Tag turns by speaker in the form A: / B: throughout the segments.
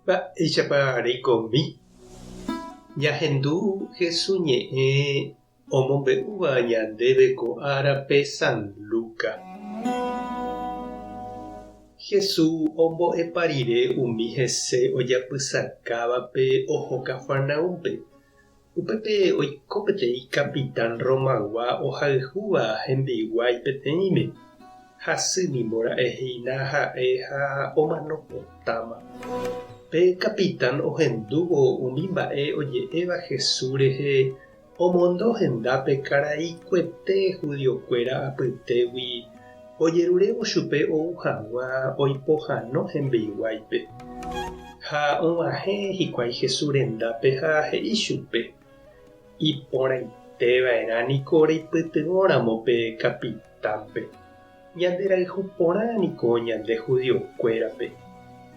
A: Mba'éichapa reikomi? Ñahendu Hesu ñe'ẽ omombe'úva ñandéve ko árape San Luca. Hesu ombo'epa rire umi hese ojapysakávape oho Cafarnaúmpe. Upépe oiko peteĩ kapitán Romagua ohayhúva hembiguái peteĩme, hasy nimbora'e hína ha'e ha omano potáma. Pe kapitán ohendúvo umi mba'e oje'éva Jesús rehe omondo hendápe karai kuete judiokuéra apytégui ojerurévo chupe ou hag̃ua oipohãno hembiguáipe. Ha og̃uahẽ hikuái Jesús rendápe ha he'i chupe, Iporãite va'erã niko reipytyvõramo pe kapitánpe. Ñanderayhu porã niko ñande judiokuérape,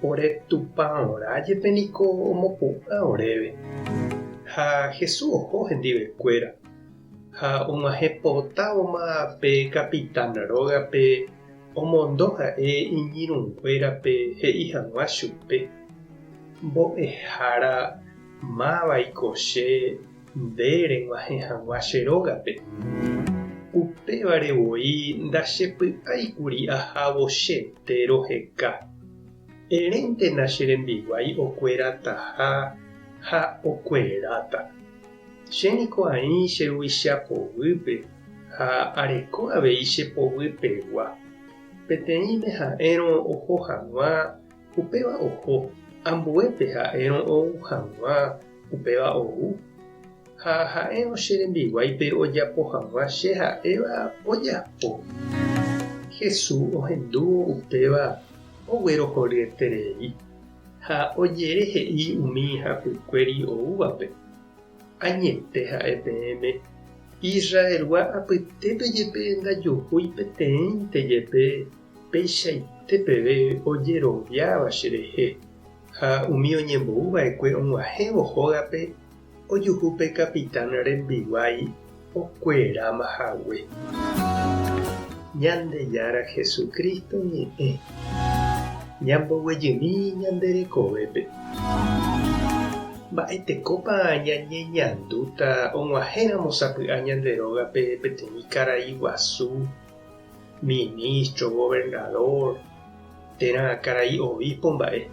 A: ore tupãorã jepe niko omopu'ã oréve. Ha Jesús oho hendivekuéra. Ha og̃uahẽ potávoma pe kapitán rógape omondo ha'e iñirũnguérape he'i hag̃ua chupe, Mbo'ehára, mávaiko che nde reg̃uahẽ hag̃ua che rógape? Upévare voi ndachepy'áikuri ahávo chete roheka. Eréntena che rembiguái okuerataha ha okueráta. Che niko aĩ che ruvicha poguýpe ha areko avei che poguypegua. Peteĩme ha'érõ oho hag̃ua, upéva oho, ambuépe ha'érõ ou hag̃ua, upéva ou. Ha ha'érõ che rembiguáipe ojapo hag̃ua che ha'éva, ojapo. Jesús ohendúvo upéva oguerohoryeterei. Ha ojere he'i umi hapykuéri oúvape, Añete ha'e peẽme, Israelgua apytépe jepe ndajuhúi peteĩnte jepe peichaite peve ojeroviáva cherehe. Ha umi oñembou va'ekue og̃uahẽvo hógape ojuhu pe kapitán rembiguái okueráma hague. Ñandejára Jesucristo ñe'ẽ ñamboguejymi ñande rekovépe. Mba'etekópa ñañeñandúta og̃uahẽramo sapy'a ñande rógape peteĩ karai guasu, ministro, gobernador, térã karai obispo mba'e?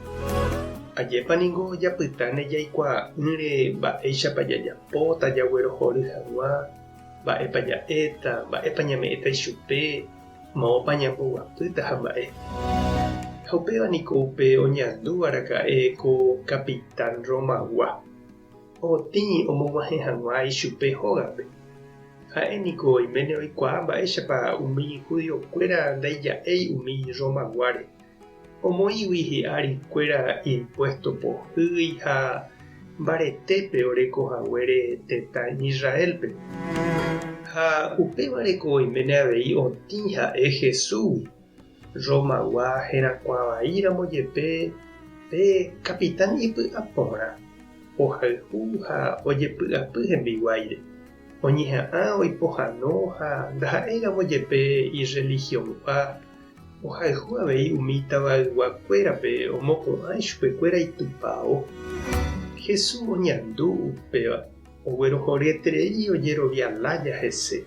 A: Ajépa ningo japytáne jaikuaa'ỹre mba'éichapa jajapóta jaguerohory hag̃ua mba'épa ja'éta, mba'épa ñame'ẽta ichupe, moõpa ñamboguapýta ha mba'e. Ha upéva niko upe oñandúva raka'e ko kapitán Romagua, otĩ omog̃uahẽ hag̃ua ichupe hógape. Ha'e niko oiméne oikuaa mba'éichapa umi judiokuéra ndaija'éi umi Romaguáre, omoĩgui hi'ári kuéra impuésto pohýi ha mbaretépe oreko haguére tetã Israélpe. Ha upévareko oiméne avei otĩ ha'e Jesúsgui, Romagua herakuã vai ramo jepe pe kapitán ipy'a porã, ohayhu ha ojepy'apy hembiguáire. Oñeha'ã oipohano ha ndaha'éi ramo jepe irrelihiongua, ohayhu avei umi tavayguakuérape omopu'ã ichupekuéra itupao. Jesús oñandu upéva, oguerohoryeterei ojerovia lája hese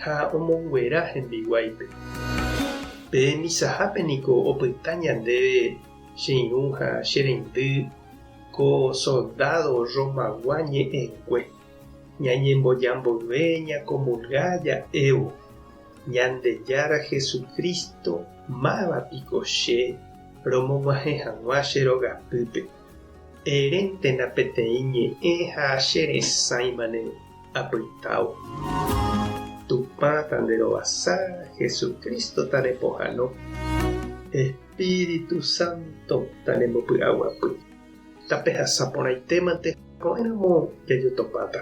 A: ha omonguera hembiguáipe. Pe misahápe niko opyta ñandéve che irũ ha che reindy ko soldádo Romagua ñe'ẽngue. Ñañemboja mboyve ñakomulga ja'évo, Ñandejára Jesucristo máva piko che romog̃uahẽ hag̃ua che rogapýpe? Eréntena peteĩ ñe'ẽ ha che resãimane apytávo. Tupã tanderovasa, Jesucristo tanepohãno, Espíritu Santo tanembopy'aguapy. Tapehasa porãitémante ko'ẽramo jajotopáta.